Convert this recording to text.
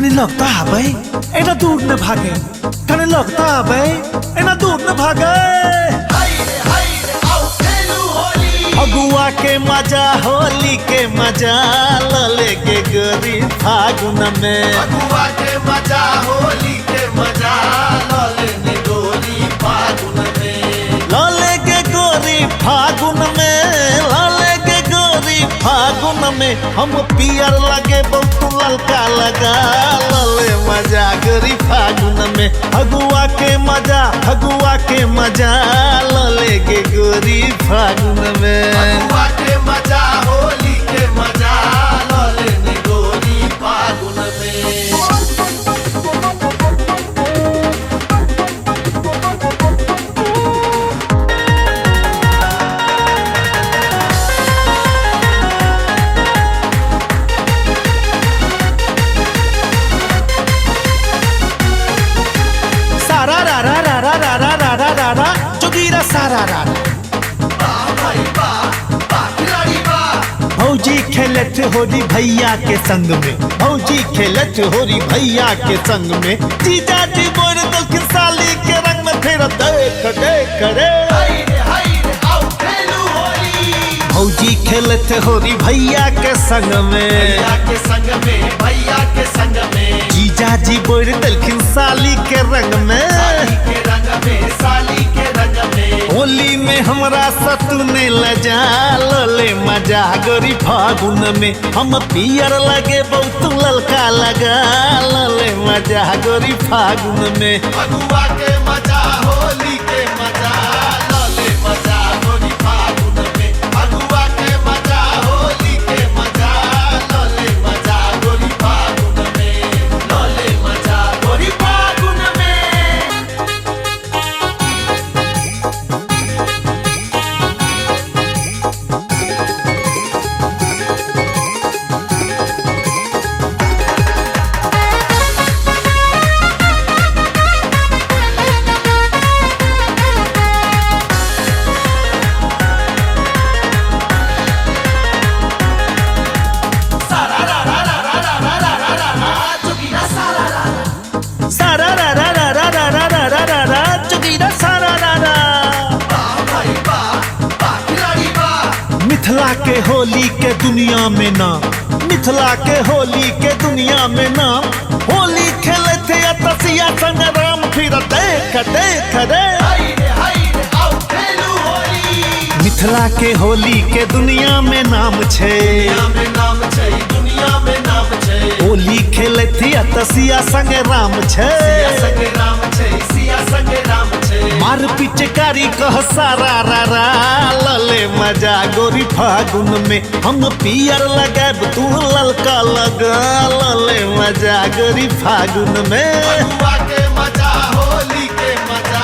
कनी लग तऽ आबै, एना दूर न भागे। कनी लग तऽ आबै, एना दूर न भागे। फगुआ के मजा, होली के मजा लले के गोरी फागुन में। फगुआ के मजा, होली के मजा लले गोरी फागुन में। लले के गोरी फागुन में, लले के गोरी फागुन में। हम पियर लगे बहुत ललका लगा लले मजा गोरी फागुन में। फगुआ के मजा, फगुआ के मजा लले के गोरी फागुन में। फगुआ के मजा, होली के मजा लले गोरी फागुन में। सारा रा रा रा रा रा रा रा रा रा रा जोगीरा सारा रा रा। वाह भाई वाह, वाह खिलाड़ी वाह। भौजी खेलत होरी भैया के संग में, भौजी खेलत होरी भैया के संग में। जीजा जी बोल दलखिन साली के रंग में, फिर देख देख रे। हाय रे हाय रे आओ खेलू होली। भौजी खेलत होरी भैया के संग में, भैया के संग में, भैया के संग में। जीजा जी बोल दलखिन साली के रंग में। साली के रंग में, साली के रंग में। होली में हमरा सतु ने लजा लले मजा गोरी फागुन में। हम पियर लगे बहुत ललका लगा लले मजा गोरी फागुन में। फगुआ के मजा, होली के मजा लले मजा गोरी फागुन में। फगुआ के मजा, होली के मजा लले मजा गोरी फागुन में। लले मजा गोरी फागुन में। सारा रा रा रा रा रा रा रा रा रा रा चुकीरा सारा रा रा। सारा रा रा रा रा रा रा रा रा रा रा चुगीरा सारा रा रा। वाह भाई वाह, वाह खिलाड़ी वाह। मिथिला के होली के दुनिया में नाम, मिथिला के होली के दुनिया में नाम। होली खेले थे तसिया संग राम, फिर देख देख रे। हाय रे हाय रे आओ खेलू होली। मिथिला के होली के दुनिया में नाम छे। दुनिया में नाम छै, दुनिया में नाम छै। होली खेले थी तसिया संग राम छे। सिया संगे राम छै, सिया संगे राम छै। मार पिचकारी कह सारा रा रा लले मजा गोरी फागुन में। हम पियर लगाब तू ललका लगा लले मजा गोरी फागुन में। फगुआ के मजा, होली के मजा